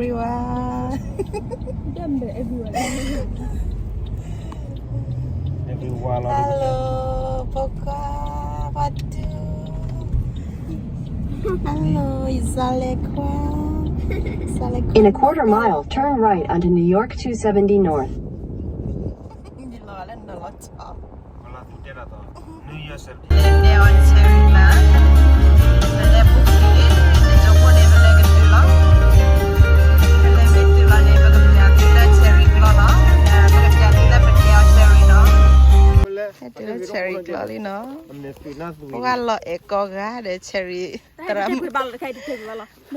everyone. Hello, ဖိခွါ, ဖိတူ. Hello, ယစးလဲၤခွါ. In a quarter mile, turn right onto New York two seventy North. ယလီၤလၢနလီၤဆီ ပလဲၤအီၣ် cherry မး, ပလဲၤပူၤကွံာ်အ့ၣ် တစိၢ်ဖိန့ၣ် ပလဲၤကတုၤလီၤ, ပလဲၤမ့ၢ်တုၤလီၤန့ၣ် ပကပျးသုလၢ cherry ကျီလီၤ, ပကပျးသုလၢပလဲၤအီၣ် cherry နီၤ, ဟဲတုၤလၢ cherry ကျီလံနီၤ, ပှၤလီၤအဲၣ်ကိးဂၤဒီး cherry သရၣ်မုၣ်, နကွၢ်တၢ်ဒီ friend ခံဂၤအံ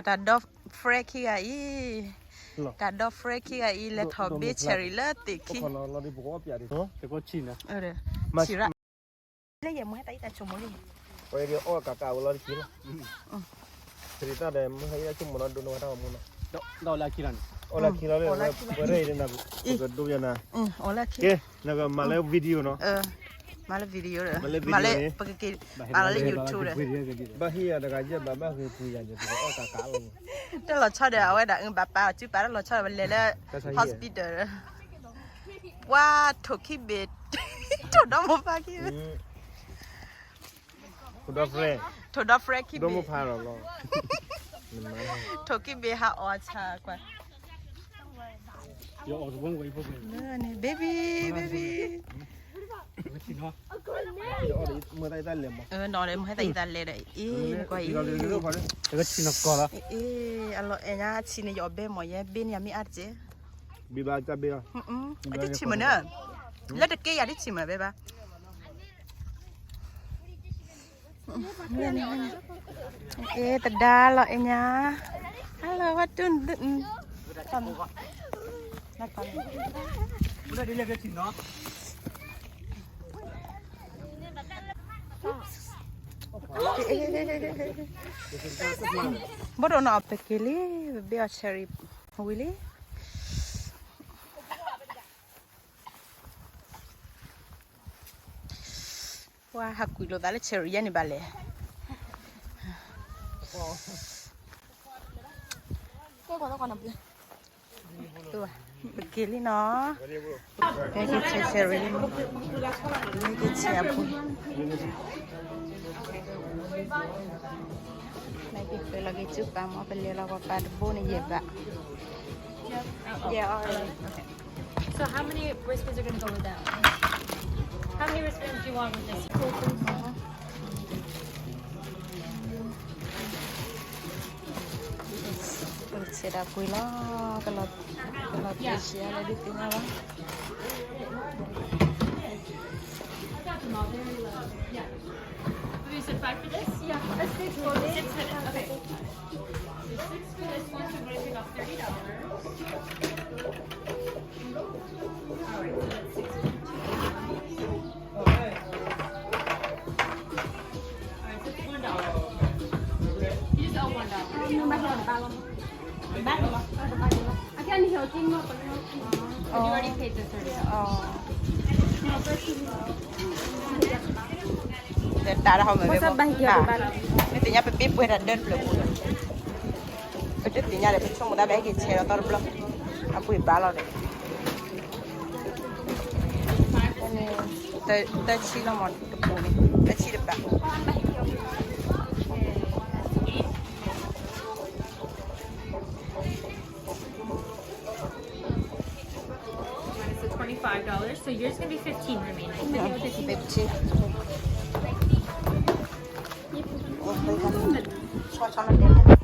ၤ, တၢ်ဒီ friend ခံဂၤအံၤ လဲၤထီၣ်ဘ့ cherry လၢသ့ၣ်ခံ ဆံးရၣ် လၢယဲၢ်မူဟဲတၢ်အံၤတၢ်ဆိကမိၣ်လံ, အီၣ်ကးကးဝဲလီၤတက့ၢ်လီၤ, တရံးတၢ်ဒီးမူဟဲအံၤတၢ်ဆိကမိၣ်နီၤ ဒိၣ်န့ၢ်ဝဲတၢ်ဂီၤမူနီၤ, ဒ်လၢခံလီၤန့ၣ် ပကဒိးယၤနၤ, ကဲ, နကမၤလၢ video နီၤ, မၤလၢ video ဒီး မၤလၢ ပကက့ၤ ပာ်လီၤလၢ YouTube ဒီး ဘၣ်ဟ့ၣ်ယၤတဂၤယဲၢ်ဘး ဘၣ်ဂ့ၤပှ့ၤယၤန့ၣ် ပကအီၣ်ကးကးလီၤ, တၢ်လီၤဆီဒီး အဝဲဒၣ် ဘၣ်ပာ်အီၤစုပာ်တၢ်လီၤဆီဒီး ပလဲၤလၢ hospital ဒီး ပှၤထိၣ်ခံဘ့ၣ်, ထိၣ်ဒီမိၢ်ဖါခံဘ့ၣ်, ထိၣ်ဒီ friend, ထိၣ်ဒီ friend ခံဘ့ၣ်, ထိၣ်ခံဘ့ၣ်ဟးအီၣ်ဆၣ်ကွၢ်, baby, baby, နီၤဒီး မူဟဲတၢ်အံၤတၢ်လဲၤမး, အၢနီၤဒီး မူဟဲတၢ်အံၤတၢ်လဲၤဒီး အ့ၣ် နကွၢ်အံၤ, အလီၤအဲၣ်ညါဆံးန့ၣ် ယအီၣ်ဘဲမး ယဲဘ့န့ၣ် ယမ့ၢ်အါတက့ၢ် ဘ့ဘၣ်တၢ်ဘ့ၣ်လီၤ, အတထံၣ်မနုၤ, လၢတက့ၢ်ယၤတထံၣ်မနုၤဘဲဘၣ်, အ့ၣ် တဒါလီၤအဲၣ်ညါ, hello, what do, ဘိၣ်ဒိၣ်နီၤ ပက့ၤလံ, ပဘ့ၣ်အီၣ် cherry ဝံၤလံ. ပှၤဟးကွံာ်လိာ်သးလၢ cherry ယဲန့ၣ်ဘၣ်လဲၣ်, ပက့ၤလံနီၤ, ဟဲက့ၤဆဲး cherry လံ, ဟဲက့ၤဆဲးအပူၤ, နက့ၤပှဲၤလီၤက့ၤစုပာ်မး ပလဲၤလီၤပှၤပာ်တဘိန့ၣ်ယဲၢ်ဘး, yeah, already. So how many wristbands are gonna go with that? How many wristbands do you want with this? ဆဲးဒၣ်ကွံာ်လီၤ, ကလီၤ, ကလီၤတ့ၢ်ဆံးအါလၢဒုးသ့ၣ်ညါလီၤ. Okay, so five for this? Yeah, that's six for this. Six for this. Okay. So six for this one, so we're gonna take off thirty dollars. All right, so that's six fifty. All right, so it's one dollar. You just owe one dollar. But you already paid the thirty dollars. တၢ်တဟီၣ်မ့ၢ်ဘဲမ့ၢ်, မ့ၢ်သ့ၣ်ညါပပ့ၢ်ပှဲၤတၢ်ဒၢတဖျၢၣ်ပူၤ, ပတသ့ၣ်ညါဒီး ပဆိကမိၣ်သးဘၣ်ဟဲက့ၤဆဲးလီၤသီတဘျီ, အပှ့ၤဘၣ်လီၤဒီး သၢဆံလီၤမးတပူၤန့ၣ်, သၢဆံတဘး. Minus the twenty-five dollars, so yours gonna be fifteen remaining. Fifteen. ဆီဆီလီၤတဲ